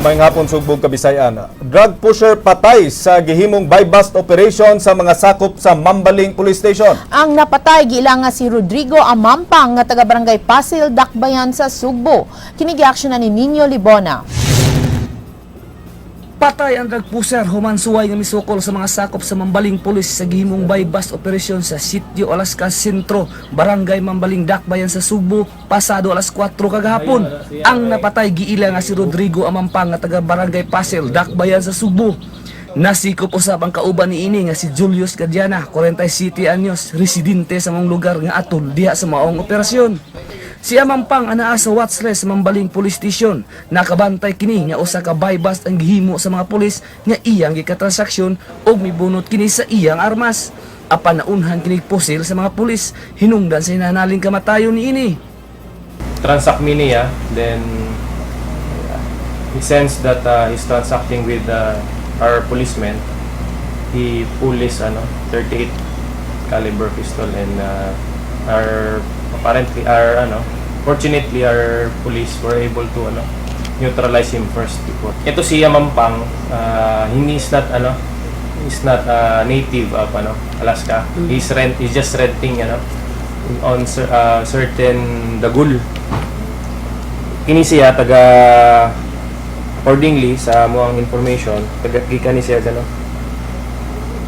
Maayong hapon, Sugbo ug Kabisayan. Drug pusher patay sa gihimong buy-bust operation sa mga sakop sa Mambaling Police Station. Ang napatay giila nga si Rodrigo Amampang nga taga Barangay Pasil, Dakbayan sa Sugbo. Kini giaksyonan ni Nino Libona. Patay ang drug pusher human suway nga misukol sa mga sakop sa Mambaling Police sa gihimong buy-bust operation sa Sitio Alaska Sentro, Barangay Mambaling, Dakbayan sa Sugbo, pasado alas 4 kagahapon. Ang napatay giila nga si Rodrigo Amampang nga taga Barangay Pasil, Dakbayan sa Sugbo. Nasikop usab ang kauban niini nga si Julius Gadiana, 47 anyos, residente sa maong lugar nga atol diha sa maong operasyon. Si Amampang anaa sa watchlist sa Mambaling Police Station. Nakabantay kini nga usa ka buy-bust ang gihimo sa mga pulis nga iyang gikatransaksyon ug mibunot kini sa iyang armas. Apan naunhan kini pusil sa mga pulis hinungdan sa hinanaling kamatayon niini. Transact mi niya, then he sensed that he's transacting with our policemen. He pulled his 38 caliber pistol and our apparently our ano fortunately our police were able to neutralize him first before. Ito si Amampang, he is not native of Alaska. He's just renting on certain dagul. Kini siya taga, accordingly sa amoang information, taga gikan ni siya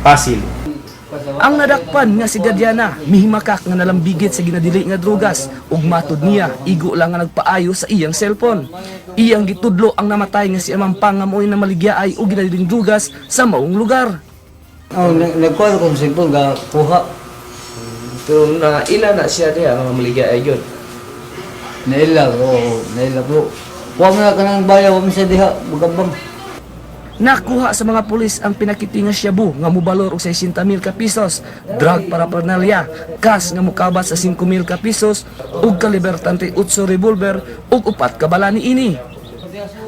Pasil. Ang nadakpan nga si Gadiana mihimakak nga nalambigit sa ginadili nga drugas ug matud niya igo lang nga nagpaayo sa iyang cellphone. Iyang gitudlo ang namatay nga si Amampang nga mo'y namaligya og ginadiling drugas sa maong lugar. Oh, nagkuha ko sa cellphone ga kuha. Pero na ila na siya diha mga maligya ay yun. Naila, oo, naila bro. Kuha mo na ka ng bayaw, wa man siya diha, magabang. Nakuha sa mga pulis ang pinakiti nga shabu nga mobalor og 60 mil ka pesos, drug paraphernalia, cash nga mokabat sa 5 mil ka pesos ug kaliber 38 revolver ug upat ka bala niini.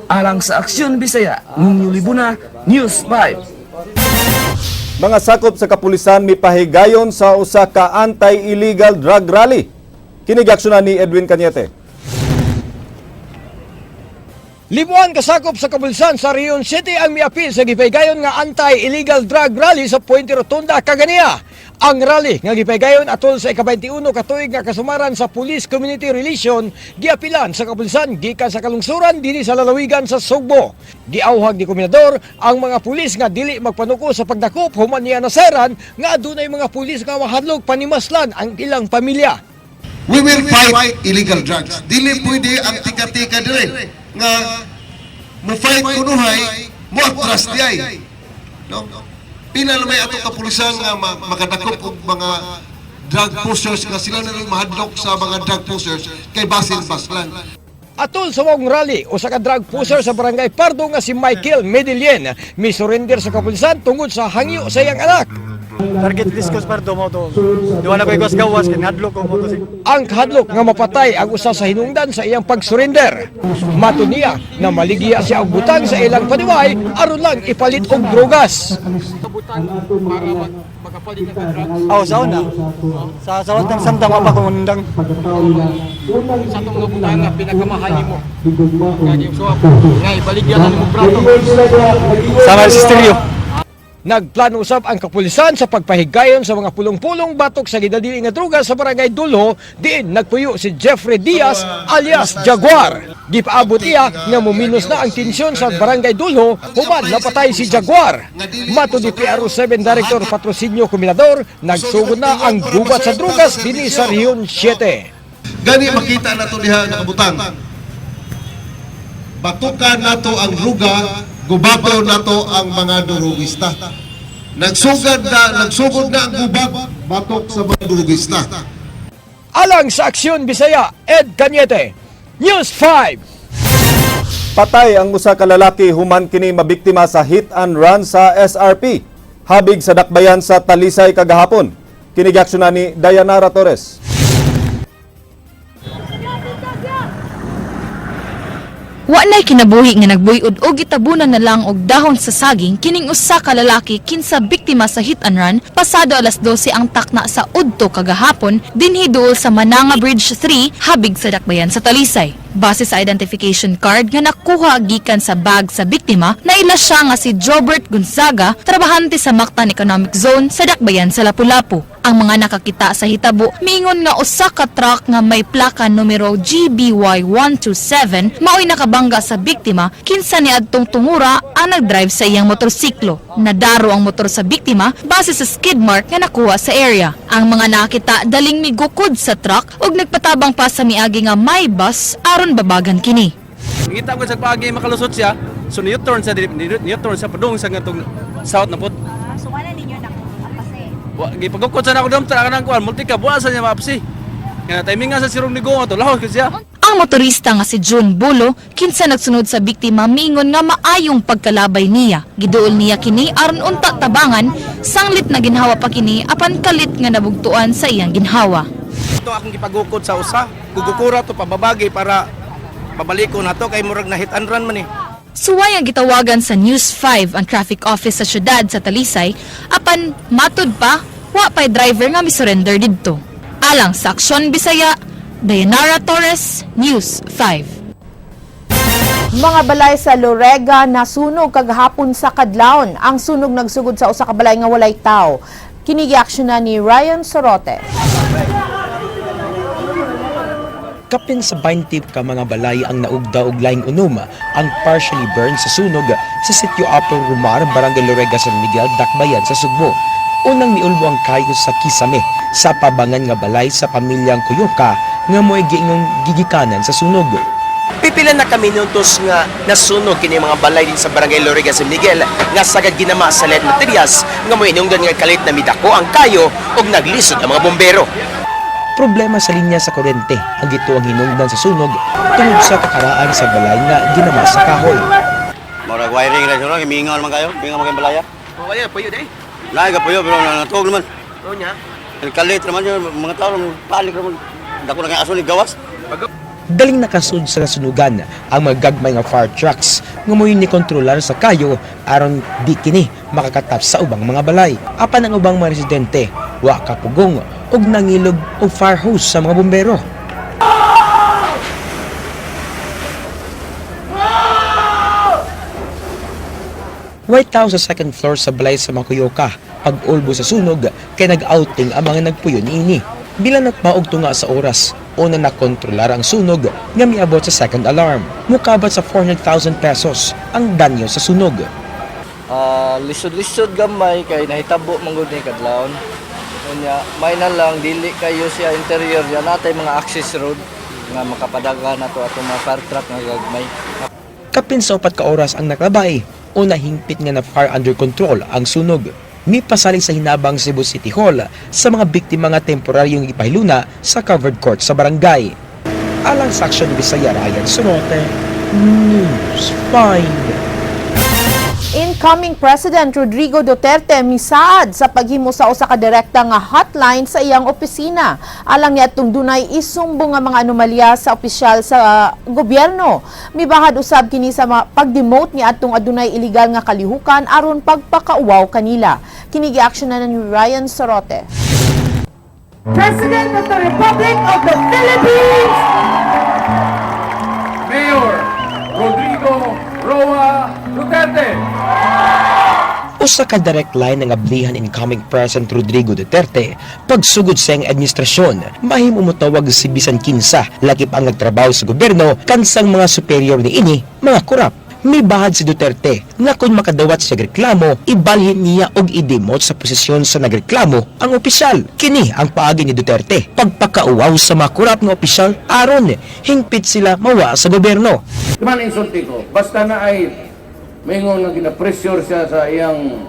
Alang sa Aksyon Bisaya, Nino Libuna, News 5. Mga sakop sa kapulisan mipahigayon sa usa ka anti-illegal drug rally. Kini giaksyonan ni Edwin Cañete. Libuan kasakop sa kapulisan sa Region City ang miapil sa gipahigayon nga anti-illegal drug rally sa Puente Rotonda kaganiya. Ang rally nga gipahigayon atol sa ika-21 katuig nga kasumaran sa Police Community Relation giapilan sa kapulisan gikan sa kalungsuran dinhi sa lalawigan sa Sugbo. Giawhag ni Kombinador ang mga pulis nga dili magpanuko sa pagdakop human niya naseran nga adunay mga pulis nga mahadlok panimaslan ang ilang pamilya. We will fight illegal drugs. Dili pwede ang tika-tika dire nga mo fight kunuhay, mo atras diay. No? Pila na may ato kapulisan nga makadakop og mga drug pushers nga sila na lang mahadlok sa mga drug pushers kay basin baslan. Atol sa maong rally, usa ka drug pusher sa Barangay Pardo nga si Michael Medellin mi-surrender sa kapulisan tungod sa hangyo sa iyang anak. Target discos Pardo mo to. Duha na ko gawas gawas kay ngadlok ko mo to si Ang kahadlok nga mapatay ang usa sa hinungdan sa iyang pag-surrender. Matud niya na maligya siya og butang sa ilang panimalay aron lang ipalit og drogas. Oh, sa una. Sa watan samtang wa pa ko undang. Sa atong mga butang nga pinakamahal nimo. Nga ibaligya na nimo brato. Sama sa stereo. Nagplano usab ang kapulisan sa pagpahigayon sa mga pulong-pulong batok sa gidadili nga droga sa Barangay Dulho diin nagpuyo si Jeffrey Diaz alias Jaguar. Gipaabot iya nga muminos na ang tensyon sa Barangay Dulho human napatay si Jaguar. Matud ni PRO 7 Director Patrocinio Comendador, nagsugod na ang gubat sa drogas dinhi sa Rehiyon 7. Gani makita nato diha nakabutang. Batukan nato ang druga, gubato nato ang mga durugista. Nagsugod na ang gubat batok sa mga durugista. Alang sa Aksyon Bisaya, Ed Cañete, News 5. Patay ang usa ka lalaki human kini mabiktima sa hit and run sa SRP. Habig sa Dakbayan sa Talisay kagahapon. Kini giaksyonan ni Dayanara Torres. Wa nay kinabuhi nga nagbuyod og gitabunan na lang og dahon sa saging kining usa ka lalaki kinsa biktima sa hit and run pasado alas 12 ang takna sa udto kagahapon dinhi duol sa Mananga Bridge 3, habig sa Dakbayan sa Talisay. Base sa identification card nga nakuha gikan sa bag sa biktima, naila siya nga si Jobert Gonzaga, trabahante sa Mactan Economic Zone sa Dakbayan sa Lapu-Lapu. Ang mga nakakita sa hitabo miingon nga usa ka truck nga may plaka numero GBY 127 maoy nakabangga sa biktima, kinsa niadtong tungura ang nagdrive sa iyang motorsiklo. Nadaro ang motor sa biktima base sa skid mark nga nakuha sa area. Ang mga nakita daling migukod sa truck ug nagpatabang pa sa miagi nga may bus aron babagan kini. Ngita ko sa paagi makalusot siya. So ni-turn sa ni-turn sa padung sa ngatong south na pud. So wala ninyo na apase. Wa gipagukod sa nako dam tra kanang kuan multicab wa sa niya maapsi. Nga timing nga sa sirong ni Gongo to lahos kay siya. Ang motorista nga si June Bulo, kinsa nagsunod sa biktima, miingon nga maayong pagkalabay niya. Giduol niya kini aron unta tabangan, sanglit na ginhawa pa kini apan kalit nga nabugtuan sa iyang ginhawa. Ito akong gipagukod sa usa. Gugukura to pababagi para pabaliko na to kay murag na hit and run man eh. Suway ang gitawagan sa News 5 ang traffic office sa syudad sa Talisay, apan matud pa, wa pa'y driver nga misurrender didto. Alang sa Aksyon Bisaya, Dayanara Torres, News 5. Mga balay sa Lorega nasunog kagahapon sa kadlawon. Ang sunog nagsugod sa usa ka balay nga walay tao. Kini giaksyon na ni Ryan Sorote. Kapin sa 20 ka mga balay ang naugda og laing unom ang partially burned sa sunog sa sitio Upper Rumar, Barangay Lorega, San Miguel, Dakbayan sa Sugbo. Unang miulbo ang kayo sa kisame sa pabangan nga balay sa pamilyang Kuyoka nga mo'y giingong gigikanan sa sunog. Pipila na ka minutos nga nasunog kini mga balay din sa Barangay Lorega San Miguel nga sagad ginama sa lead materials nga mo'y inungdan nga kalit na midako ang kayo ug naglisod ang mga bombero. Problema sa linya sa kuryente ang gituang hinungdan sa sunog tungod sa kakaraan sa balay nga ginama sa kahoy. Murag wiring ra siya, mingaw naman kayo, mingaw man kayo balaya. Wala puyo day. Lahi ka puyo pero natuog naman. Unya. Kalit naman yun, mga tao palik naman. Dako na kay aso ni gawas. Daling nakasud sa nasunugan ang magagmay nga fire trucks nga mo'y ni kontrolar sa kayo aron di kini makakatap sa ubang mga balay. Apan ang ubang mga residente wa kapugong og nangilog og fire hose sa mga bombero. White tao sa second floor sa balay sa Makuyoka. Pag-ulbo sa sunog, kay nag-outing ang mga nagpuyo niini. Bilang nagmaog tunga sa oras, una nakontrolar ang sunog nga miabot sa second alarm. Mukabat sa 400,000 pesos ang danyo sa sunog. Lisod-lisod gamay kay nahitabo man gud ni kadlawon. Unya, may na lang dili kayo siya interior ya natay mga access road nga makapadagan nato atong mga fire truck nga gagmay. Kapin sa 4 ka oras ang naklabay, una hingpit nga na fire under control ang sunog. Mipasalig sa hinabang Cebu City Hall sa mga biktima nga temporaryong ipahiluna sa covered court sa barangay. Alang sa Aksyon Bisaya, Ryan Sorote, News 5. Incoming President Rodrigo Duterte misaad sa paghimo sa usa ka direkta nga hotline sa iyang opisina. Alang niadtong dunay isumbong nga mga anomalya sa opisyal sa gobyerno. Mibahad usab kini sa pag-demote niadtong adunay illegal nga kalihukan aron pagpakauwaw kanila. Kini giaksyonan na ni Ryan Sorote. President of the Republic of the Philippines, Mayor Rodrigo Roa Duterte. Usa ka direct line ang ablihan incoming President Rodrigo Duterte pagsugod sa iyang administrasyon. Mahimo motawag si bisan kinsa lakip ang nagtrabaho sa gobyerno kansang mga superior niini mga kurap. Mibahad si Duterte nga kung makadawat siya reklamo, ibalhin niya og i-demote sa posisyon sa nagreklamo ang opisyal. Kini ang paagi ni Duterte pagpakauwaw sa mga kurap nga opisyal aron hingpit sila mawa sa gobyerno. Di man insulti ko, basta na ay maingon nga gina-pressure siya sa iyang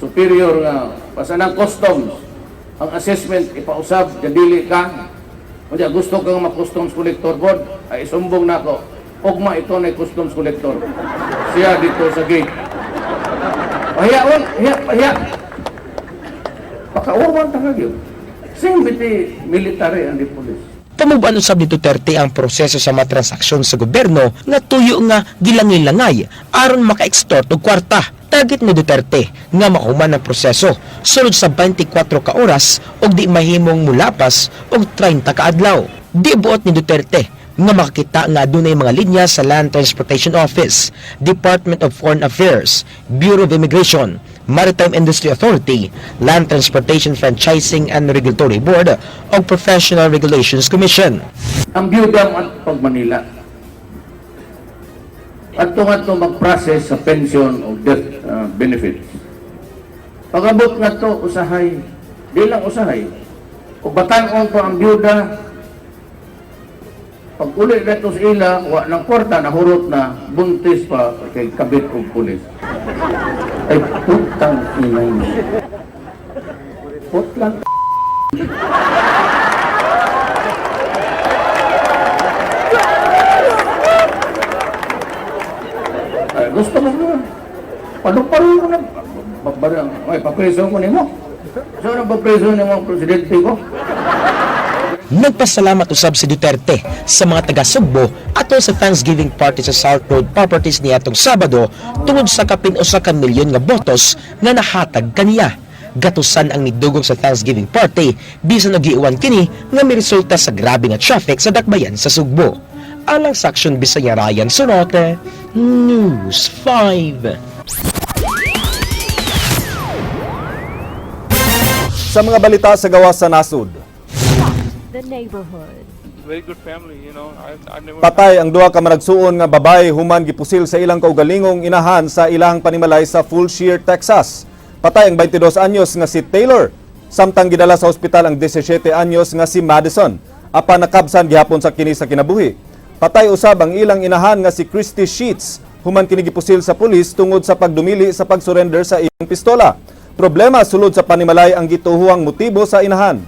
superior nga basta ng customs ang assessment ipausab dili ka. Unya gusto kang ma-customs collector board ay isumbong nako. Ugma ito na customs collector. Siya dito sa gate. Pahiya on, hiya, pahiya. Pakauwan ta ka gyud. Sing biti military and the police. Pamuban usab ni Duterte ang proseso sa mga transaksyon sa gobyerno nga tuyo nga gilangay-langay aron maka-extort og kwarta. Target ni Duterte nga mahuman ang proseso sulod sa 24 ka oras ug di mahimong mulapas og 30 ka adlaw. Di buot ni Duterte nga makakita nga adunay mga linya sa Land Transportation Office, Department of Foreign Affairs, Bureau of Immigration, Maritime Industry Authority, Land Transportation Franchising and Regulatory Board ug Professional Regulations Commission. Ang biyuda at pag Manila. At nga mag-process sa pension o death benefits. Pag-abot nga to, usahay, di lang usahay. O batan-on pa ang biyuda, pag uli na to sa ila, wa ng kwarta, nahurot na, buntis pa, kay kabit og pulis. Ay, putang inay mo. Putlang. Ay, gusto mo na. Paano ko na? Ay, papreso ko nimo. Saan ang papreso nimo ang presidente ko? Nagpasalamat usab si Duterte sa mga taga Sugbo atol sa Thanksgiving party sa South Road Properties niadtong Sabado tungod sa kapin 1 ka milyon nga botos nga nahatag kaniya. Gatusan ang nidugong sa Thanksgiving party bisan og giuwan kini nga miresulta sa grabe nga traffic sa dakbayan sa Sugbo. Alang sa Aksyon Bisaya, Ryan Sonote, News 5. Sa mga balita sa gawas sa nasod, The neighborhood. Very good family. I've never Patay ang duha ka managsuon nga babae human gipusil sa ilang kaugalingong inahan sa ilang panimalay sa Fulshear, Texas. Patay ang 22 anyos nga si Taylor, samtang gidala sa ospital ang 17 anyos nga si Madison. Apan nakabsan gihapon sa kini sa kinabuhi. Patay usab ang ilang inahan nga si Christy Sheets human kini gipusil sa pulis tungod sa pagdumili sa pagsurrender sa iyang pistola. Problema sulod sa panimalay ang gituhuang motibo sa inahan.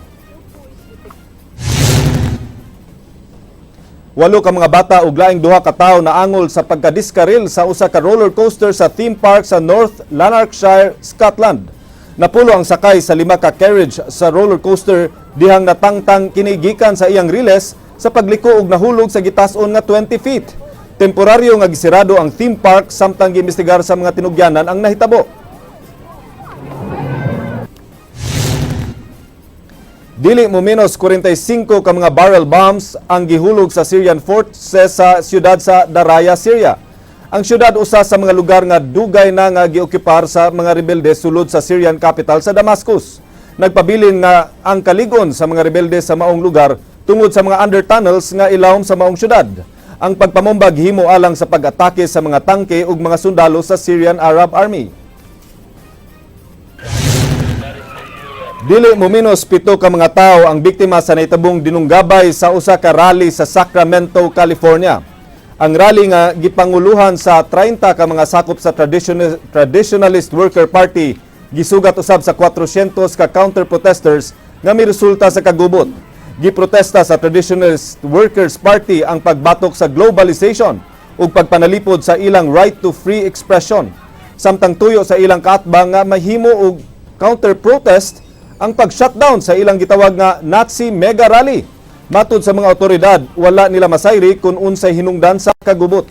Walo ka mga bata ug laing duha ka tawo naangol sa pagkadiskaril sa usa ka roller coaster sa theme park sa North Lanarkshire, Scotland. Napulo ang sakay sa lima ka carriage sa roller coaster dihang natangtang kini gikan sa iyang riles sa pagliko ug nahulog sa gitas-on nga 20 feet. Temporaryo nga gisirado ang theme park samtang giimbestigar sa mga tinugyanan ang nahitabo. Dili mo menos 45 ka mga barrel bombs ang gihulog sa Syrian forces sa siyudad sa Daraya, Syria. Ang siyudad usa sa mga lugar nga dugay na nga giokupar sa mga rebelde sulod sa Syrian capital sa Damascus. Nagpabilin nga ang kaligon sa mga rebelde sa maong lugar tungod sa mga under tunnels nga ilawom sa maong siyudad. Ang pagpamomba gihimo alang sa pag-atake sa mga tangke ug mga sundalo sa Syrian Arab Army. Dili mo menos 7 ka mga tao ang biktima sa nahitabong dinunggabay sa usa ka rally sa Sacramento, California. Ang rally nga gipanguluhan sa 30 ka mga sakop sa Traditionalist Worker Party gisugat usab sa 400 ka counter-protesters nga miresulta sa kagubot. Giprotesta sa Traditionalist Workers Party ang pagbatok sa globalization ug pagpanalipod sa ilang right to free expression. Samtang tuyo sa ilang kaatbang nga mahimo og counter-protest ang pag-shutdown sa ilang gitawag nga Nazi Mega Rally. Matud sa mga otoridad, wala nila masayri kung unsay hinungdan sa kagubot.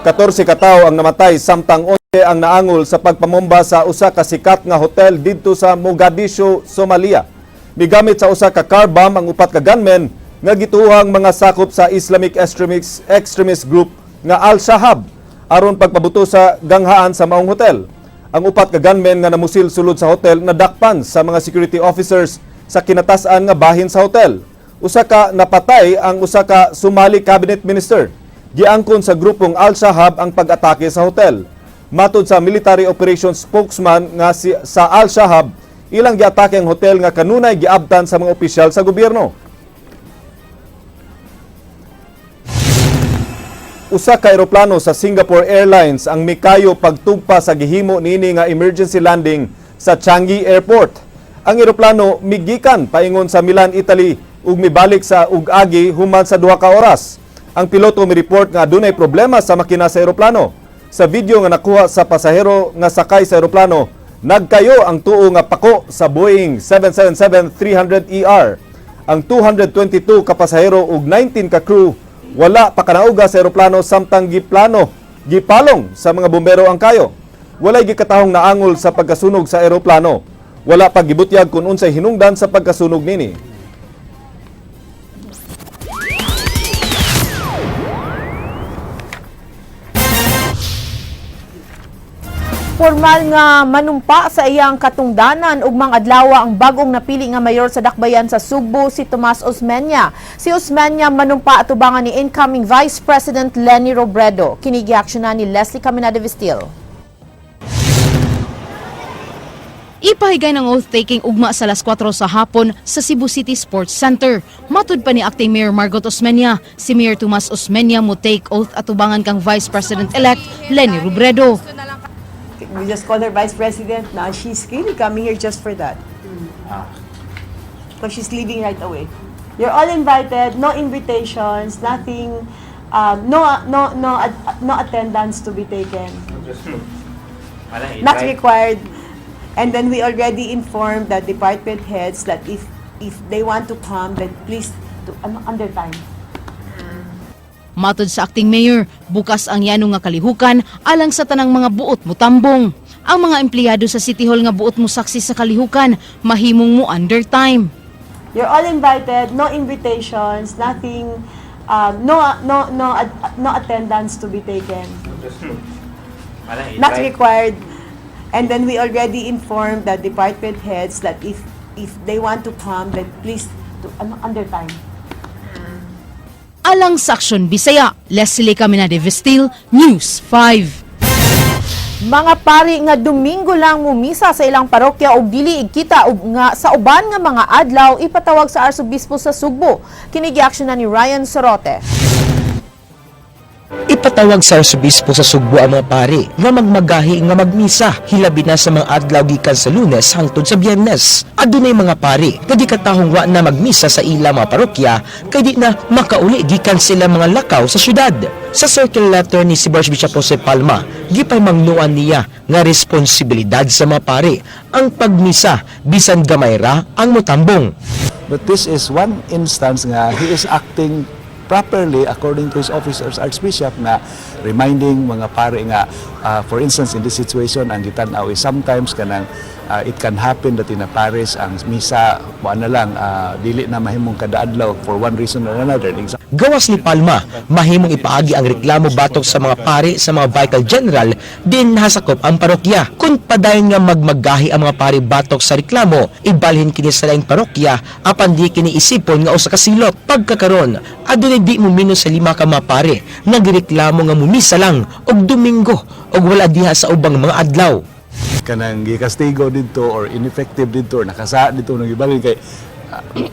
14 katawo ang namatay samtang 11 ang naangol sa pagpamomba sa usa ka sikat nga hotel didto sa Mogadishu, Somalia. Migamit sa usa ka car bomb ang upat ka gunmen nga gituohang mga sakop sa Islamic extremist group nga Al-Shabaab aron pagpabuto sa ganghaan sa maong hotel. Ang upat ka gunmen nga namusil sulod sa hotel nadakpan sa mga security officers sa kinatas-an nga bahin sa hotel. Usa ka napatay ang usa ka Somali cabinet minister. Giangkon sa grupong Al-Shabaab ang pag-atake sa hotel. Matod sa military operations spokesman nga si, sa Al-Shabaab, ilang giatake ang hotel nga kanunay giabtan sa mga opisyal sa gobyerno. Usa ka eroplano sa Singapore Airlines ang mikayo pagtugpa sa gihimo niini nga emergency landing sa Changi Airport. Ang eroplano migikan paingon sa Milan, Italy ug mibalik sa ug-agi human sa 2 ka oras. Ang piloto mi-report nga adunay problema sa makina sa eroplano. Sa video nga nakuha sa pasahero nga sakay sa eroplano, nagkayo ang tuo nga pako sa Boeing 777-300ER. Ang 222 ka pasahero ug 19 ka crew wala pa kanauga sa eroplano samtang gipalong sa mga bumbero ang kayo. Walay gikatahong naangol sa pagkasunog sa eroplano. Wala pa gibutyag kung unsay hinungdan sa pagkasunog nini. Formal nga manumpa sa iyang katungdanan ugmang adlaw ang bagong napili nga mayor sa Dakbayan sa Sugbo, si Tomas Osmeña. Si Osmeña manumpa atubangan ni incoming Vice President Leni Robredo. Kini giaksyonan ni Leslie Caminada Vestil. Ipahigay ng oath-taking ugma sa alas 4 sa hapon sa Cebu City Sports Center. Matud pa ni Acting Mayor Margot Osmeña, si Mayor Tomas Osmeña mo take oath atubangan kang Vice President-elect Leni Robredo. We just call her Vice President now. She's really coming here just for that. Because she's leaving right away. You're all invited, no invitations, nothing, no attendance to be taken. Not required. And then we already informed the department heads that if they want to come, then please to, ano, under time. Matod sa acting mayor, bukas ang yano nga kalihukan alang sa tanang mga buot mutambong. Ang mga empleyado sa City Hall nga buot mo saksi sa kalihukan, mahimong mo undertime. You're all invited, no invitations, nothing, no attendance to be taken. Not required. And then we already informed the department heads that if they want to come, then please to, ano, under time. Alang sa Aksyon Bisaya, Leslie Caminade Vestil, News 5. Mga pari nga Domingo lang mumisa sa ilang parokya og dili igkita og nga sa uban nga mga adlaw ipatawag sa Arsobispo sa Sugbo. Kini giaksyonan ni Ryan Sorote. Ipatawag sa Arsobispo sa Sugbo ang mga pari nga magmagahi nga magmisa hilabi na sa mga adlaw gikan sa Lunes hangtod sa Biyernes. Adunay mga pari nga gikatahong wa na magmisa sa ila mga parokya kay di na makauli gikan sila mga lakaw sa syudad. Sa circular letter ni si Archbishop Jose Palma, gipahimangnoan niya nga responsibilidad sa mga pari ang pagmisa bisan gamay ra ang motambong. But this is one instance nga he is acting properly according to his office as Archbishop nga reminding mga pare nga for instance, in this situation, ang gitan-aw is sometimes kanang it can happen that in a parish ang misa kuan na lang, dili na mahimong kada adlaw for one reason or another. Gawas ni Palma, mahimong ipaagi ang reklamo batok sa mga pari sa mga Vicar General din hasakop ang parokya. Kung padayon nga magmagahi ang mga pari batok sa reklamo, ibalhin kini sa laing parokya apan di kini isipon nga usa ka silot. Pagkakaron, adunay di mo minus sa 5 ka mga pari nga gireklamo nga mumisa lang og Domingo ug wala diha sa ubang mga adlaw. Kanang gikastigo didto or ineffective didto or nakasa didto nang gibalhin kay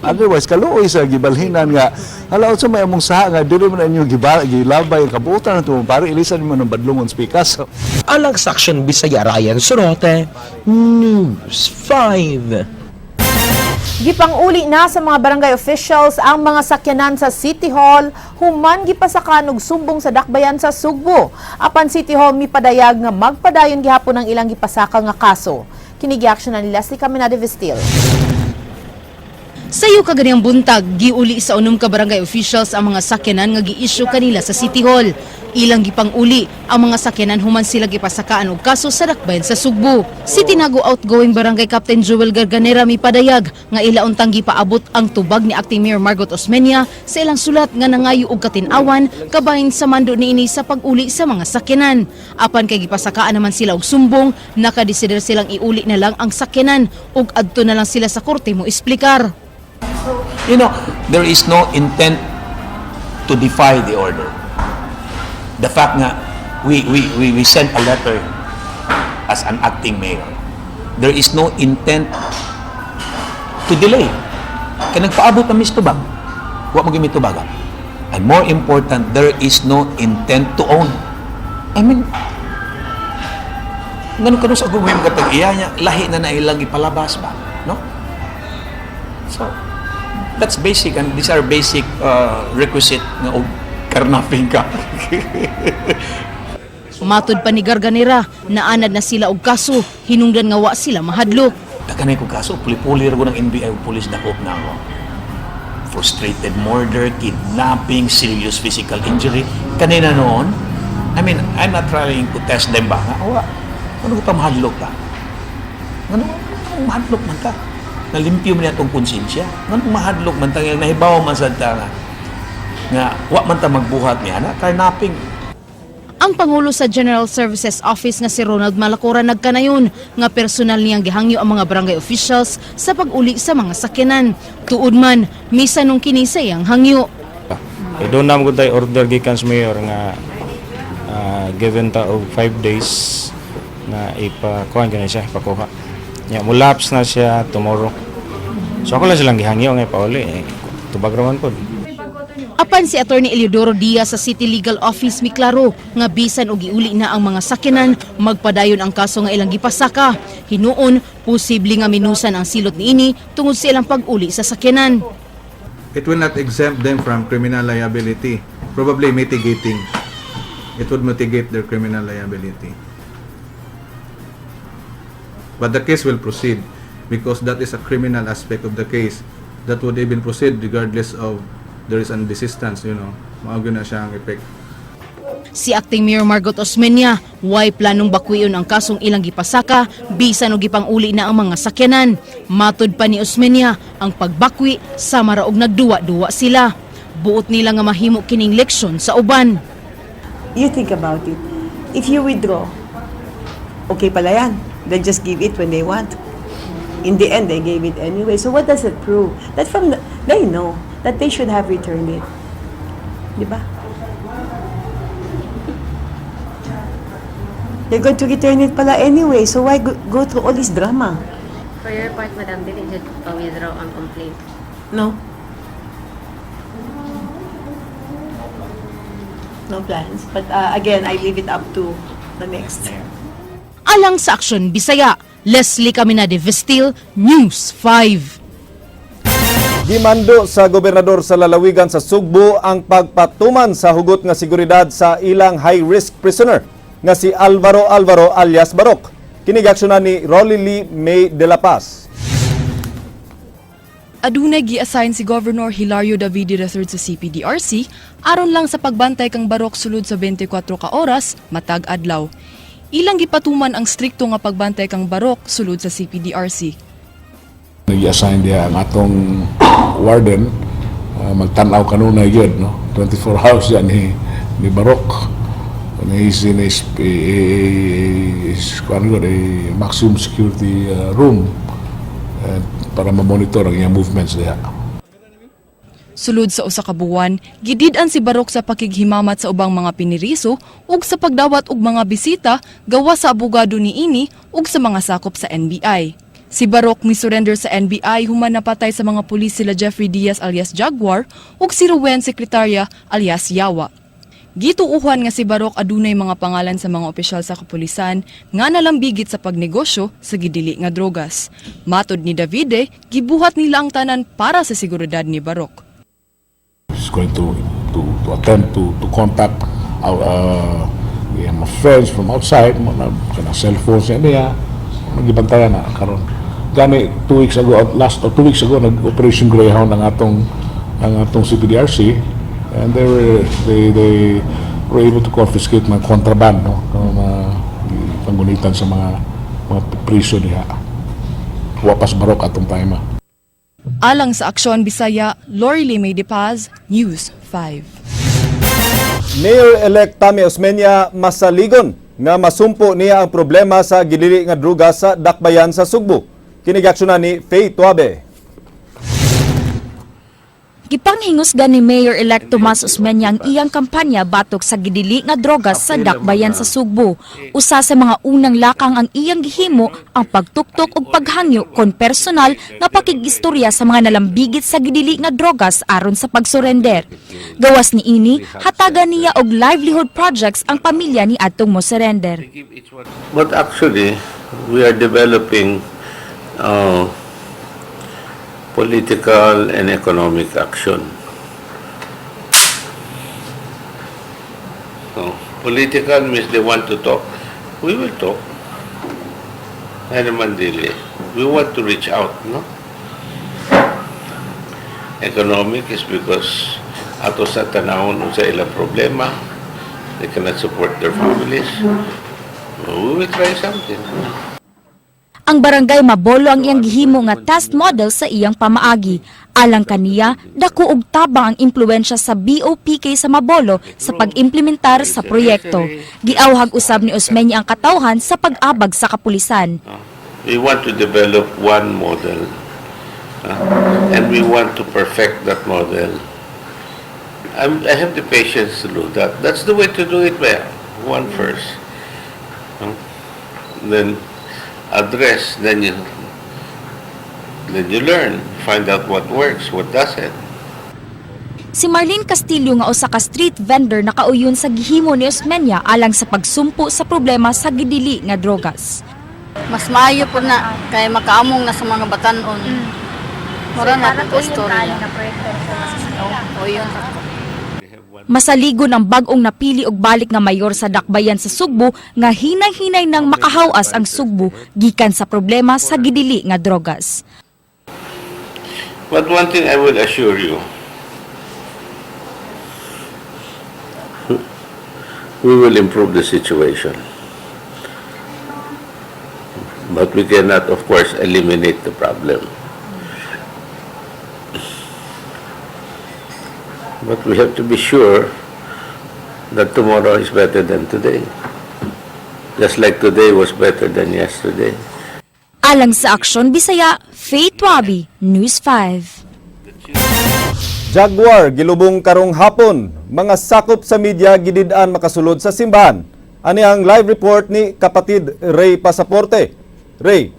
otherwise kaluoy sa gibalhinan nga hala, unsa may among saha nga dili man inyo gilabay ang kabuotan nato, pare, ilisan mo ng badlongon speakers. Alang sa Aksyon Bisaya, Ryan Sorote, News 5. Gipanguli na sa mga barangay officials ang mga sakyanan sa City Hall human gipasakan og sumbong sa Dakbayan sa Sugbo. Apan City Hall mipadayag nga magpadayon gihapon ang ilang gipasaka nga kaso. Kini giaksyonan ni Leslie Caminade Vestil. Sayo kaganiyang buntag, giuli sa 6 ka barangay officials ang mga sakyanan nga gi-issue kanila sa City Hall. Ilang gipang-uli ang mga sakyanan human sila gipasakaan og kaso sa Dakbayan sa Sugbo. Si Tinago outgoing barangay Captain Joel Garganera mipadayag nga ila untang gipaabot ang tubag ni Acting Mayor Margot Osmeña sa ilang sulat nga nangayo og katin-awan kabahin sa mando niini sa pag-uli sa mga sakyanan. Apan kay gipasakaan naman sila og sumbong, nakadesider silang iuli na lang ang sakyanan ug adto na lang sila sa korte mo esplikar. There is no intent to defy the order. The fact nga we sent a letter as an acting mayor. There is no intent to delay. Kaya nagpaabot na mis tubag. Wa mo gimitubagan. And more important, there is no intent to own. I mean, ngano kano sa gumay mga tag-iya niya, lahi na na ilang ipalabas ba? No? So, that's basic and these are basic requisite nga og karnaping ka. Matod pa ni Garganera, naanad na sila og kaso, hinungdan nga wa sila mahadlok. Daghan ko kaso, puli-puli ra ko ng NBI ug police dakop na ako. Frustrated murder, kidnapping, serious physical injury. Kanina noon, I mean, I'm not trying to test them ba? Nga, wa. Ano ko pa mahadlok ka? Ano, mahadlok man ka? Nalimpyo man atong konsensya. Ano mahadlok man ta? Nahibaw man sad ta nga wa man ta magbuhat niya na carnapping. Ang Pangulo sa General Services Office nga si Ronald Malacora nagkanayon nga personal niyang gihangyo ang mga barangay officials sa pag-uli sa mga sakyanan. Tuod man, misanong kini sa iyang hangyo. Eh, doon na mo tayo order gikan sa mayor nga given ta og 5 days na ipakuha na siya, ipakuha. Ya, mo lapse na siya tomorrow. So ako lang silang gihangyo nga ipauli. Eh, tubag raman pod. Apan si Attorney Eliodoro Diaz sa City Legal Office miklaro nga bisan og giuli na ang mga sakyanan, magpadayon ang kaso nga ilang gipasaka. Hinuon, posible nga minusan ang silot niini tungod sa ilang pag-uli sa sakyanan. It will not exempt them from criminal liability. Probably mitigating. It would mitigate their criminal liability. But the case will proceed because that is a criminal aspect of the case that would even proceed regardless of there is an desistance. Mao na siya ang effect. Si Acting Mayor Margot Osmeña, way planong bakwion ang kasong ilang gipasaka bisan og gipang-uli na ang mga sakyanan. Matod pa ni Osmeña, ang pagbakwi sama ra og nagduwa-duwa sila. Buot nila nga mahimo kining leksyon sa uban. You think about it. If you withdraw, okay pala yan. They just give it when they want. In the end, they gave it anyway. So what does it prove? That they know that they should have returned it. Di ba? They're going to return it pala anyway. So why go through all this drama? For your part, Madam, dili jud pa-withdraw ang complaint? No. No plans. But again, I leave it up to the next. Alang sa Aksyon Bisaya, Leslie Caminade Vestil, News 5. Gimando sa gobernador sa lalawigan sa Sugbo ang pagpatuman sa hugot nga seguridad sa ilang high-risk prisoner nga si Alvaro Alvaro alias Barok. Kini giaksyonan ni Rolly Lee May de la Paz. Adunay gi-assign si Governor Hilario Davide III sa CPDRC aron lang sa pagbantay kang Barok sulod sa 24 ka oras matag adlaw. Ilang gipatuman ang strikto nga pagbantay kang Barok sulod sa CPDRC. Nag-assign diha ang atong warden, magtan-aw kanunay gyud, no, 24 hours yan ni Barok. And he's in a kuan gyud, a maximum security room para ma-monitor ang iyang movements diha. Sulod sa usa ka buwan, gidid-an si Barok sa pakighimamat sa ubang mga piniriso ug sa pagdawat og mga bisita gawas sa abogado niini ug sa mga sakop sa NBI. Si Barok mi-surrender sa NBI human napatay sa mga pulis sila Jeffrey Diaz alias Jaguar ug si Ruwen Secretaria alias Yawa. Gituuhan nga si Barok adunay mga pangalan sa mga opisyal sa kapulisan nga nalambigit sa pagnegosyo sa gidili nga drogas. Matod ni Davide, gibuhat nila ang tanan para sa seguridad ni Barok. He's going to attempt to contact our iyang mga friends from outside, mga kanang cellphones niya, magibantayan na karon. Gani 2 weeks ago, last or 2 weeks ago, nag-Operation Greyhound ang atong CPDRC and they were able to confiscate mga contraband, no, mga panggunitan sa mga priso diha. Wa pas Barok atong time, ah. Alang sa Aksyon Bisaya, Lori May de Paz, News 5. Mayor-elect Tommy Osmeña masaligon nga masumpo niya ang problema sa gidili nga druga sa Dakbayan sa Sugbo. Kini giaksyonan ni Faye Tuabe. Gipanghingusgan ni Mayor-elect Tomas Osmeña ang iyang kampanya batok sa gidili nga drogas sa Dakbayan sa Sugbo. Usa sa mga unang lakang ang iyang gihimo ang pagtuktok ug paghangyo kon personal nga pakigistorya sa mga nalambigit sa gidili nga drogas aron sa pagsurrender. Gawas niini, hatagan niya og livelihood projects ang pamilya ni adtong mo surrender. But actually, we are developing political and economic action. So, political means they want to talk. We will talk. Ay naman dili. We want to reach out, no? Economic is because ato sa tanawon sa ilang problema, they cannot support their families. We will try something. Ang barangay Mabolo ang iyang gihimo nga test model sa iyang pamaagi. Alang kaniya, dako og tabang ang impluwensya sa BOPK sa Mabolo sa pag-implementar sa proyekto. Giawhag usab ni Osmeña ang katawhan sa pag-abag sa kapulisan. We want to develop one model, and we want to perfect that model. I have the patience to do that. That's the way to do it, Mayor. One first. Then address, then you learn, find out what works, what doesn't. Si Marlene Castillo nga usa ka street vendor nakauyon sa gihimo ni Osmeña alang sa pagsumpo sa problema sa gidili nga drogas. Mas maayo po na kay makaamong na sa mga batanon. Mura na po istorya. O yun. Masaligon ang bag-ong napili og balik nga mayor sa Dakbayan sa Sugbo nga hinay-hinay nang makahawas ang Sugbo gikan sa problema sa gidili nga drogas. But one thing I will assure you, we will improve the situation. But we cannot, of course, eliminate the problem. But we have to be sure that tomorrow is better than today. Just like today was better than yesterday. Alang sa Aksyon Bisaya, Faith Wabi, News 5. Jaguar gilubong karong hapon. Mga sakop sa media gidid-an makasulod sa simbahan. Ani ang live report ni kapatid Ray Pasaporte. Ray.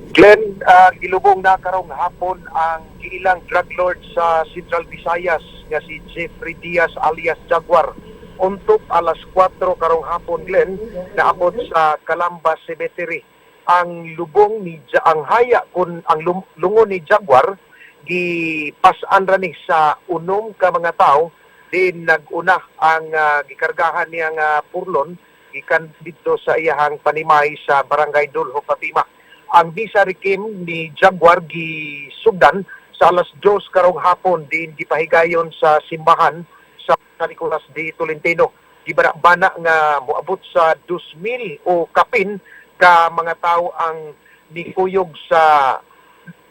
Glenn, gilubong na karong hapon ang giilang drug lord sa Central Visayas nga si Jeffrey Diaz alias Jaguar. Untok alas 4 karong hapon, Glenn, naabot sa Calamba Cemetery. Ang lubong ni ang haya kun ang lungon ni Jaguar gipas-an ra ni sa 6 ka mga tawo din nag-una ang gikargahan niyang purlon gikan didto sa iyahang panimay sa Barangay Duljo Fatima. Ang misa requiem ni Jaguar gisugdan sa alas 2 karong hapon din gipahigayon sa simbahan sa San Nicolas de Tolentino. Gibana-bana nga moabot sa 2,000 o kapin ka mga tao ang nikuyog sa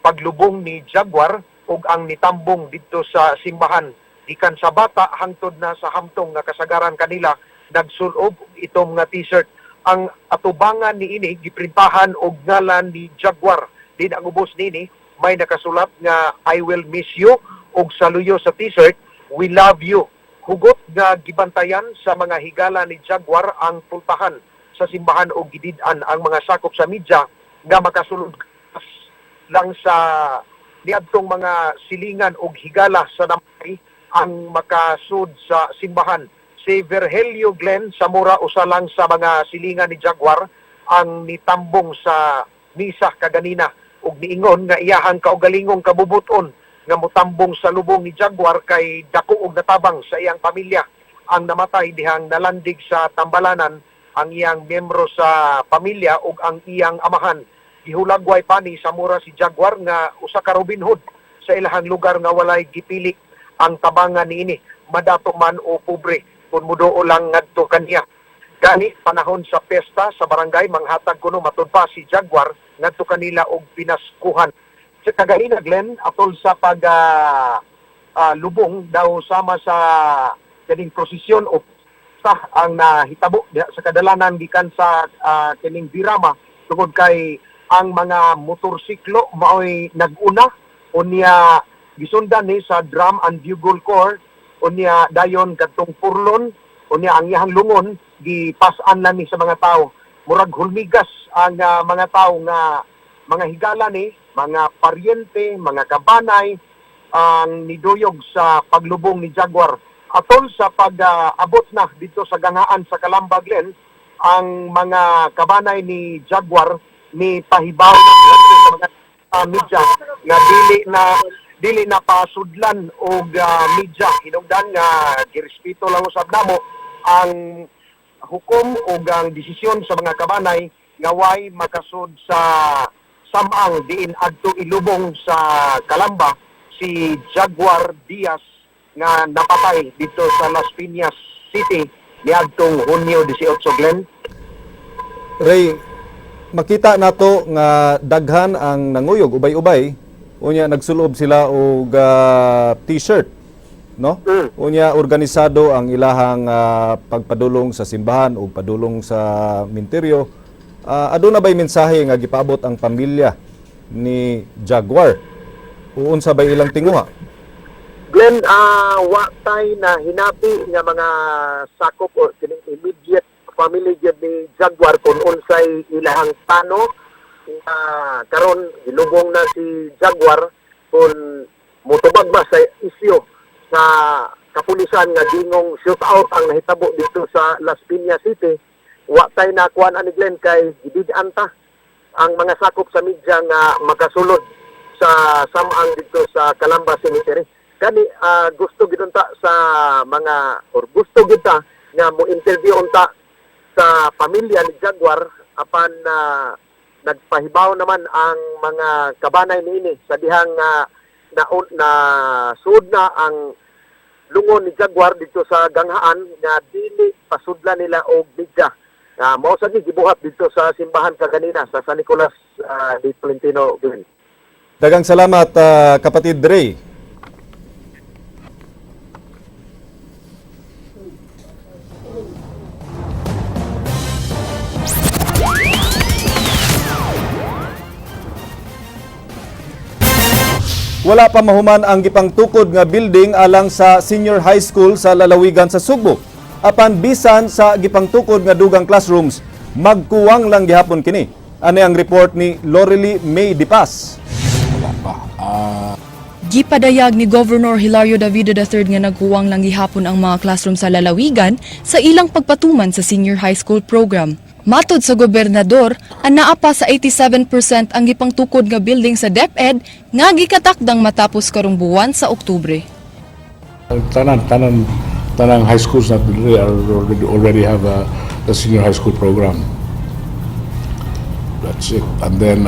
paglubong ni Jaguar ug ang nitambong didto sa simbahan gikan sa bata hangtod na sa hamtong nga kasagaran kanila nagsulob itong nga t-shirt. Ang atubangan niini giprintahan og ngalan ni Jaguar din ang ubos niini may nakasulat nga "I will miss you" ug sa luyo sa t-shirt, "We love you." Hugot nga gibantayan sa mga higala ni Jaguar ang pultahan sa simbahan og gidid-an ang mga sakop sa media nga makasulod lang sa niadtong mga silingan og higala sa namatay ang makasud sa simbahan. Si Virgilio Glenn Zamora, usa lang sa mga silingan ni Jaguar ang nitambong sa misa kaganina ug niingon nga iyahang kaugalingong kabubuton nga motambong sa lubong ni Jaguar kay dako og natabang sa iyang pamilya. Ang namatay dihang nalandig sa Tambalanan ang iyang miyembro sa pamilya ug ang iyang amahan. Gihulagway pa ni Zamora si Jaguar nga usa ka Robin Hood sa ilahang lugar nga walay gipili ang tabangan niini, madato man o pobre, kung muduo lang ngadto kaniya. Gani panahon sa pesta sa barangay, manghatag kuno matud pa si Jaguar ngadto kanila og pinaskuhan. Sa kaganina, Glenn, atol sa pag lubong daw sama sa kaning prosesyon o sa ang nahitabo diha sa kadalanan gikan sa kining birama tungod kay ang mga motorsiklo maoy nag-una, unya gisundan ni sa drum and bugle corps, unya dayon kadtong purlon, unya ang iyahang lungon gipas-an na ni sa mga tao. Murag hulmigas ang mga tao nga mga higala ni, mga paryente, mga kabanay ang niduyog sa paglubong ni Jaguar. Atol sa pag-abot na dito sa gangaan sa Calamba, Glenn, ang mga kabanay ni Jaguar ni pahibaw na sa mga media nga dili na pasudlan og media, hinungdan nga girespeto lang usab namo ang hukom ug ang desisyon sa mga kabanay nga way makasud sa samang diin adto ilubong sa Calamba si Jaguar Diaz nga napatay dito sa Las Piñas City niadtong Hunyo 18, Glenn. Ray, Makita nato nga daghan ang nanguyog ubay-ubay, unya nagsulob sila og t-shirt, no? Unya organisado ang ilahang pagpadulong sa simbahan o padulong sa minteryo. Aduna bay mensahe nga gipaabot ang pamilya ni Jaguar? O unsa bay ilang tinguha? Glenn, wa tay na hinabi nga mga sakop o kining immediate family gyud ni Jaguar kung unsay ilahang plano nga karon gilubong na si Jaguar, kung motubag ba sa isyu sa kapulisan nga gingong shootout ang nahitabo dito sa Las Piñas City. Wa tay nakuan ani, Glenn, kay gidid-an ta ang mga sakop sa media nga makasulod sa samang dito sa Calamba Cemetery. Kani gusto gid unta sa mga or gusto gid ta nga mo interview unta sa pamilya ni Jaguar, apan nagpahibaw naman ang mga kabanay niini sa dihang na, na suod na ang lungon ni Jaguar dito sa ganghaan nga dili pasudla nila og media. Mao sa ni gibuhat dito sa simbahan kaganina sa San Nicolas de Tolentino, Glenn. Daghang salamat, kapatid Ray. Wala pa mahuman ang gipangtukod nga building alang sa senior high school sa lalawigan sa Sugbo. Apan bisan sa gipangtukod nga dugang classrooms, magkuwang lang gihapon kini. Ani ang report ni Lorely May Dipas. Gipadayag ni Governor Hilario Davide III nga nagkuwang lang gihapon ang mga classroom sa lalawigan sa ilang pagpatuman sa senior high school program. Matod sa gobernador, anaa pa sa 87% ang gipangtukod nga building sa DepEd nga gikatakdang matapos karong buwan sa Oktubre. Tanan tanang high schools na diri are already have the senior high school program. That's it. And then,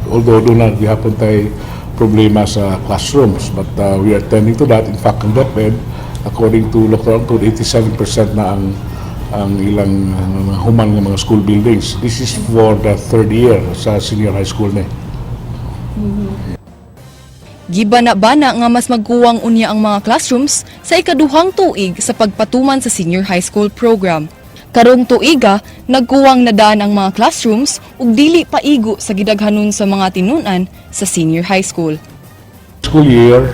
although duna gihapon tay problema sa classrooms, but we are tending to that. In fact, ang DepEd, according to Dr. Anton, 87% na ang ilang human ng mga school buildings. This is for the third year sa senior high school ni. Gibana-bana nga mas magkuwang unya ang mga classrooms sa ikaduhang tuig sa pagpatuman sa senior high school program. Karong tuiga, nagkuwang na daan ang mga classrooms ug dili paigo sa gidaghanon sa mga tinunan sa senior high school. School year,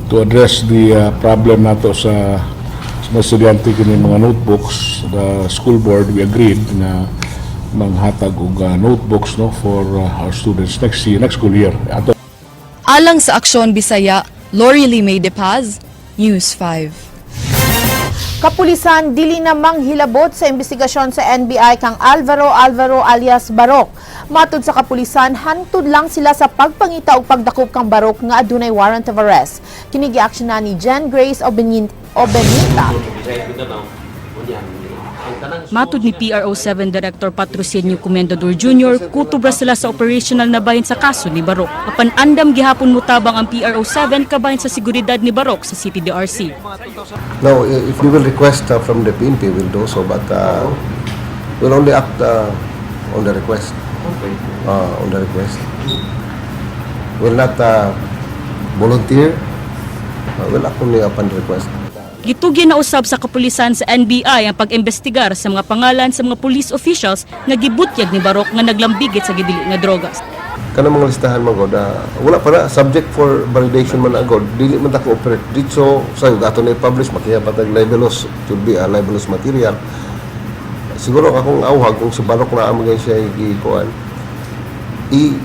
to address the problem nato sa mga estudyante kini mga notebooks, the school board, we agreed na manghatag og notebooks, no, for our students next year, next school year. Ato Alang sa Aksyon Bisaya, Lori Lee May De Paz, News 5. Kapulisan dili na manghilabot sa investigasyon sa NBI kang Alvaro Alvaro alias Barok. Matud sa kapulisan, hantod lang sila sa pagpangita og pagdakop kang Barok nga adunay warrant of arrest. Kini giaksyonan na ni Jen Grace Obenita. Matud ni PRO7 Director Patrocinio Comendador Jr., kutob ra sila sa operational na bahin sa kaso ni Barok. Apan andam gihapon mutabang ang PRO7 kabahin sa seguridad ni Barok sa CPDRC. No, if you will request from the PNP, we'll do so, but we'll only act on the request. On the request. We'll not volunteer. We'll act only upon request. Gitugyan na usab sa kapulisan sa NBI ang pag-imbestigar sa mga pangalan sa mga police officials nga gibutyag ni Barok nga naglambigit sa gidili nga drogas. Kanang mga listahan man god, wala pa na subject for validation man agod. Dili man ta cooperate dito sa ato na i-publish, makiha pa tag libelous, should be a libelous material. Siguro akong awhag, kung si Barok na amo siya gikuan, i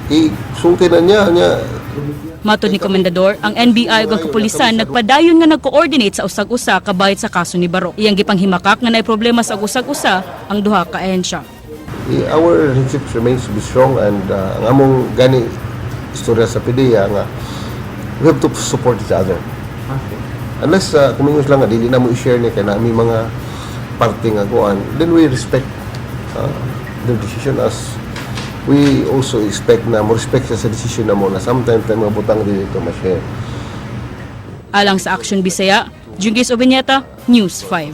i sulti na niya niya. Matod ni Komendador, ang NBI ug ang kapulisan nagpadayon nga nag-coordinate sa usag-usa kabayad sa kaso ni Barok. Iyang gipanghimakak nga naay problema sa usag-usa ang duha ka ahensya. Our relationship remains to be strong and ang among gani istorya sa PDEA nga we have to support each other. Unless kung mingon lang nga dili na mo i-share ni kay nami mga parte nga kuan, then we respect their decision as we also expect na mo respect siya sa decision na mo na sometimes tayo mga butang dili ito ma-share. Alang sa Action Bisaya, Jungis Obeñeta, News 5.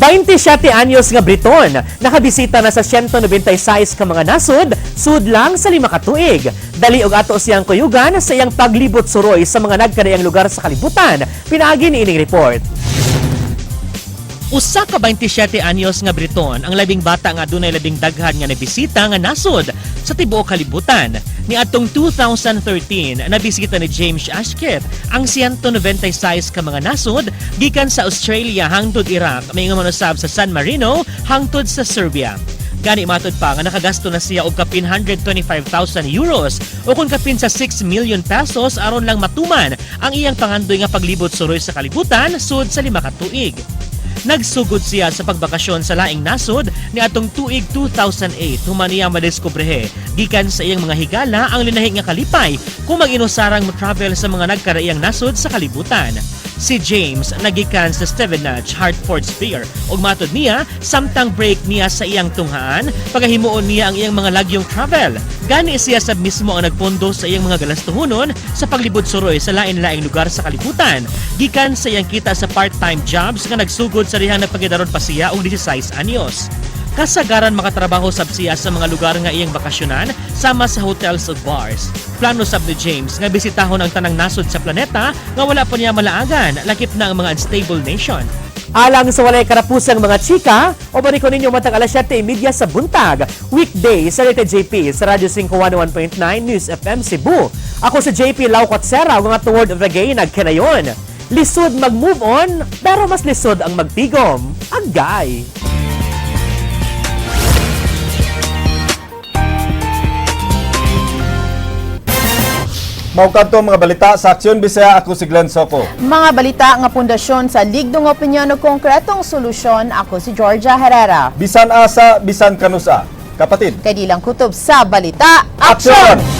27 anyos nga Briton, nakabisita na sa 196 ka mga nasod, sud lang sa 5 ka tuig. Dali og ato siyang kuyugan sa iyang paglibot suroy sa mga nagkadaiyang lugar sa kalibutan. Pinaagi ni ining report. Usa ka 27 anyos nga Briton ang labing bata nga adunay labing daghan nga nabisita nga nasod sa tibuok kalibutan. Niadtong 2013, nabisita ni James Ashkett ang 196 ka mga nasod gikan sa Australia hangtod Iraq, may usab sa San Marino hangtod sa Serbia. Gani matod pa nga nakagasto na siya og kapin €125,000 o kung kapin sa 6 million pesos aron lang matuman ang iyang pangandoy nga paglibot suroy sa kalibutan sud sa 5 ka tuig. Nagsugod siya sa pagbakasyon sa laing nasod ni atong tuig 2008 human niya madiskubrehe gikan sa iyang mga higala ang linahi nga kalipay kung mag-inusarang mo-travel sa mga nagkaraiyang nasod sa kalibutan. Si James nagikan sa Stevenage, Hertfordshire, ug matod niya samtang break niya sa iyang tunghaan pagahimuon niya ang iyang mga lagyong travel. Gani siya sab mismo ang nagpondo sa iyang mga galastuhonon sa paglibot suroy sa lain-laing lugar sa kalibutan gikan sa iyang kita sa part-time jobs nga nagsugod sa dihang nagpagidaron pa siya og 16 anyos. Kasagaran makatrabaho sab siya sa mga lugar nga iyang bakasyonan sama sa hotels ug bars. Plano sab ni James nga bisitahon ang tanang nasod sa planeta nga wala pa niya malaagan, lakip na ang mga unstable nation. Alang sa walay karapusang mga chika, o ko ninyo matag alas 7:30 sa buntag, weekday sa Rete JP sa Radyo 5 101.9 News FM Cebu. Ako si JP Laucotsera, nga toward of the gay nagkinayon. Lisod mag-move on, pero mas lisod ang magtigom. Agay! Mao kadto ang mga balita sa Aksyon Bisaya. Ako si Glenn Soco. Mga balita nga pundasyon sa ligdong opinyon o konkretong solusyon. Ako si Georgia Herrera. Bisan asa, bisan kanusa. Kapatid. Kay di lang kutob sa balita. Aksyon!